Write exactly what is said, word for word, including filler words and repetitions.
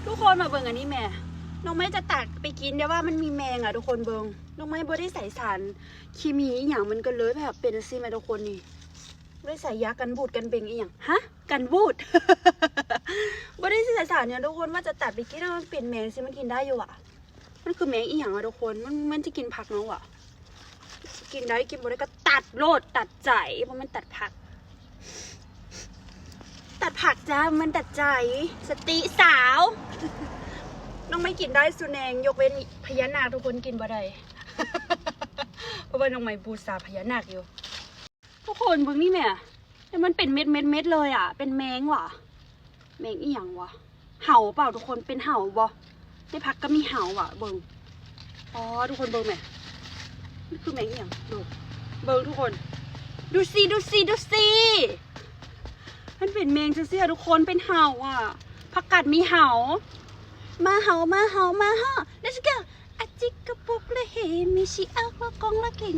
ทุกคนมาเบิ่งอันนี้แม่ น้องไม้จะตัดไปกินแต่ว่ามันมีแมงอ่ะทุกคนเบิ่ง น้องไม้บ่ได้ใส่สารเคมีอหย่างมันก็เลยแบบเป็นจังซี่แม่ทุกคนนี่ บ่ได้ใส่ยากันบูดกันเบงอหย่าง ฮะ กันบูด บ่ได้ใส่สารเนี่ยทุกคน ว่าจะตัดไปกินแล้วมันเป็นแมงสิมันกินได้อยู่อ่ะ มันคือแมงอีหยังอ่ะทุกคน มันมันจะกินผักน้องวะ กินได้กินบ่ได้ก็ตัดโลดตัดใจ เพราะมันตัดผัก ตัดผักจ้า มันตัดใจ สติสาว น้องไม้กินได้สุแนง ยกเว้นพญานาค ทุกคนกินบ่ได้ เพราะว่าน้องไม้บูชาพญานาคอยู่ ทุกคนเบิ่งนี่แม่ แต่มันเป็นเม็ดเม็ดเม็ดเลยอ่ะ เป็นแมงว่ะ แมงอีหยังวะ เหาเปล่าทุกคน เป็นเหาบ่ ในผักก็มีเหาอ่ะ เบิ่ง อ๋อ ทุกคนเบิ่งแม่ นี่คือแมงอีหยัง ดู เบิ่งทุกคน ดูสิ ดูสิ ดูสิ มันเป็นแมงจังซี่อะทุกคน เป็นเหาอ่ะ ผักกาดมีเหา มาเหา มาเหา มาเหา let's go อาจิกกระปุกเลยเฮ มีชีอัลมากองละเก่ง